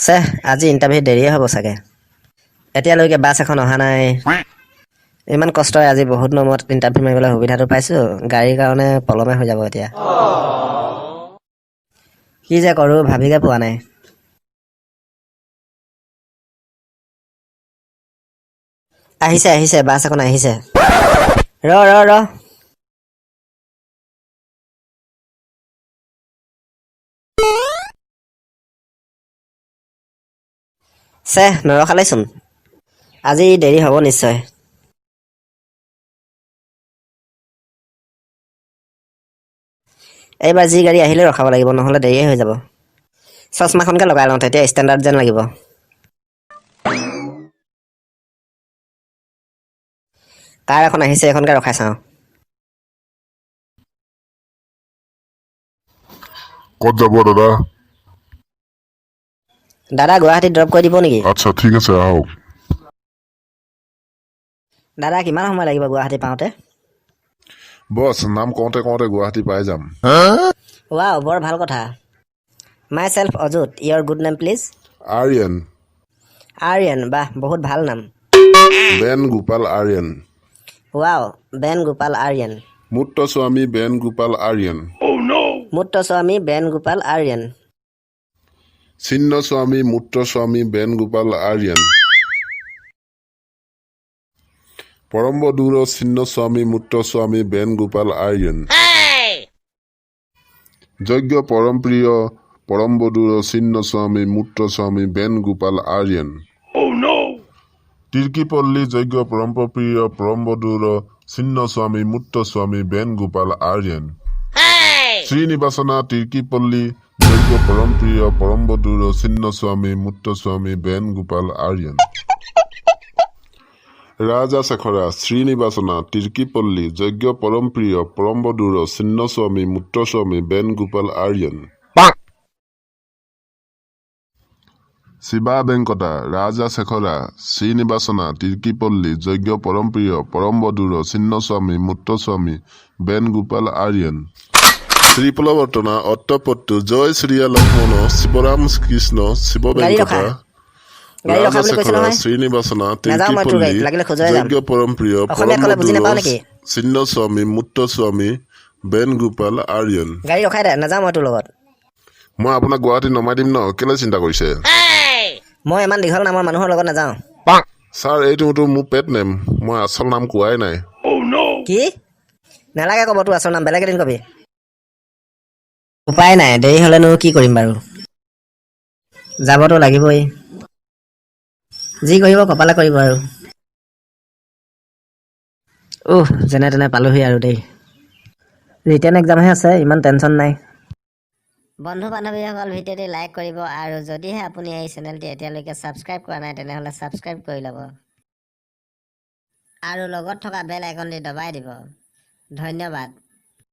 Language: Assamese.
চেহ, আজি ইণ্টাৰভিউ দেৰিয়ে হ'ব চাগে। এতিয়ালৈকে বাছ এখন অহা নাই। ইমান কষ্টৰে আজি বহুত দিনৰ মূৰত ইণ্টাৰভিউ মাৰিবলৈ সুবিধাটো পাইছোঁ, গাড়ীৰ কাৰণে পলমে হৈ যাব এতিয়া। কি যে কৰোঁ ভাবিকে পোৱা নাই। আহিছে আহিছে, বাছ এখন আহিছে। ৰ ৰ ৰ। চেহ, নৰখালেচোন। আজি দেৰি হ'ব নিশ্চয়। এইবাৰ যি গাড়ী আহিলে ৰখাব লাগিব, নহ'লে দেৰিয়ে হৈ যাব। চশমাখনকে লগাই লওঁ, তেতিয়া ষ্টেণ্ডাৰ্ড যেন লাগিব। কাৰ এখন আহিছে, এইখনকে ৰখাই চাওঁ। ক'ত যাব দাদা? দাদা, গুৱাহাটীত ড্ৰপ কৰি দিব নেকি? আচ্ছা, ঠিক আছে, আহক। দাদা, কিমান সময় লাগিব গুৱাহাটী পাওঁতে? বছ, নাম কওঁতে কওঁতে গুৱাহাটী পাই যাম। ৱাও, বৰ ভাল কথা। Myself Ajut, your good name please? Aryan. Aryan, বাহ, বহুত ভাল নাম। বেন গোপাল আৰ্যন। ৱাও, বেন গোপাল আৰ্যন। মুত্তস্বামী বেন গোপাল আৰ্যন। মুত্তস্বামী বেন গোপাল আৰ্যন। চিন্নস্বামী মুত্তস্বামী বেন গোপাল আৰ্যন। পৰম্বদূৰ চিন্নস্বামী মুত্তস্বামী বেন গোপাল আৰ্যন। যজ্ঞ পৰমপ্ৰিয় পৰম্বদূৰ চিন্নস্বামী মুত্তস্বামী বেন গোপাল আৰ্যন। তিৰ্কিপল্লী যজ্ঞ পৰমপ্ৰিয় পৰম্বদূৰ চিন্নস্বামী মুত্তস্বামী বেন গোপাল আৰ্যন। শ্ৰীনিবাসনা তিৰ্কিপল্লী যজ্ঞ পৰমপ্ৰিয় পৰম্বদূৰ চিন্নস্বামী মুত্তস্বামী বেন গোপাল আৰ্যন। ৰাজা শেখৰা শ্ৰীনিবাসনা তিৰ্কিপল্লী যজ্ঞ পৰমপ্ৰিয় পৰম্বদূৰ চিন্নস্বামী মুত্তস্বামী বেন গোপাল আৰ্যন। শিৱা বেংকটা ৰাজা শেখৰা শ্ৰীনিবাসনা তিৰ্কিপল্লী যজ্ঞ পৰমপ্ৰিয় পৰম্বদূৰ চিন্নস্বামী মুত্তস্বামী বেন গোপাল আৰ্যন। শ্ৰীপলৱৰ্তনা অট্টপট্টু জয় শ্ৰীয়া লক্ষ্মণ শিৱৰাম কৃষ্ণ শিৱ গাড়ী ৰখা। বেংকটা। গাড়ী ৰখা ৰাজা বুলি কৈছো শেখৰা নহয়। শ্ৰীনিবাসনা নাযাওঁ মই তোৰ তিৰ্কিপল্লী গাড়ীত, লাগিলে খোজুৱাই যাম। যজ্ঞ পৰমপ্ৰিয় অসমীয়াত ক'লে বুজি পৰম্বদূৰ নাপাওঁ নেকি? চিন্নস্বামী মুত্তস্বামী বেন গোপাল আৰ্যন। গাড়ী ৰখাই দে, নাযাওঁ মই তোৰ লগত। মই আপোনাক গুৱাহাটীত নমাই দিম ন, কেলৈ চিন্তা কৰিছে? মই ইমান দীঘল নামৰ মানুহৰ লগত নাযাওঁ। ছাৰ, এইটোতো মোৰ পেট নেম, মই আচল নাম কোৱাই নাই। কি? নালাগে ক'ব তোৰ আচল নাম, বেলেগ এদিন কবি। উপায় নাই, দেৰি হ'লেনো কি কৰিম বাৰু, যাবতো লাগিবই। যি কৰিব কপালে কৰিব আৰু। উহ, যেনে তেনে পালোহি আৰু দেই। ৰিটেন এক্সামহে আছে, ইমান টেনশ্যন নাই। বন্ধু বান্ধৱীসকল, ভিডিঅ'টি লাইক কৰিব আৰু যদিহে আপুনি এই চেনেলটি এতিয়ালৈকে ছাবস্ক্ৰাইব কৰা নাই, তেনেহ'লে ছাবস্ক্ৰাইব কৰি ল'ব আৰু লগত থকা বেল আইকনটি দবাই দিব। ধন্যবাদ।